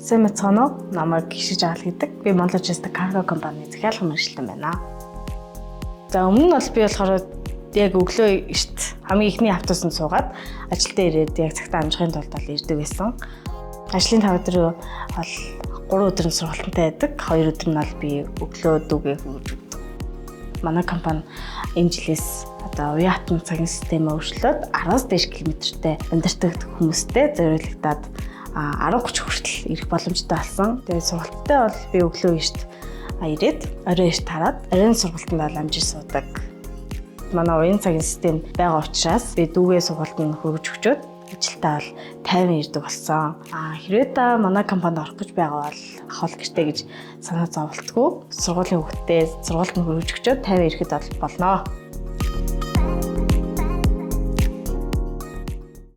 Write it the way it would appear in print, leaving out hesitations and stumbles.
Сайн мэцгаана уу? Намайг Гишиж Аал гэдэг. Би Monlogistic Cargo компани захиалгын мэргэжилтэн байна. За, өмнө нь бол би болохоор яг өглөө эрт хамгийн эхний автобусанд суугаад ажилдаа ирээд яг цагтаа амжихын тулд бол ирдэг байсан. Ажлын 5 өдөр бол 3 өдөр нь сургалтантай байдаг. 2 өдөр нь бол би өглөө дүүгээ хүргэж өгдөг. Манай компани энэ жилээс одоо уян хатан цагийн системээ өөрчлөөд 10-аас дээш километртэй амьдардаг хүмүүстэй зориулагдаад 10:30 хүртэл ирэх боломжтой болсон. Тэгээд сургалттай бол би өглөө эрт ирээд орой эрт хараад оройн сургалтанд бол амжиж суудаг. Манай уян цагийн систем байгаа учраас би дүүгээ сургалтанд хүргэж өгчөөд ажилдаа бол 50 ирдэг болсон. Хэрвээ та манай компанид орох гэж байгаа бол хол гэртээ гэж санаа зоволтгүй сургуулийн хүүхдээ сургуультанд хүргэж өгчөөд 50 ирэхэд бол болно.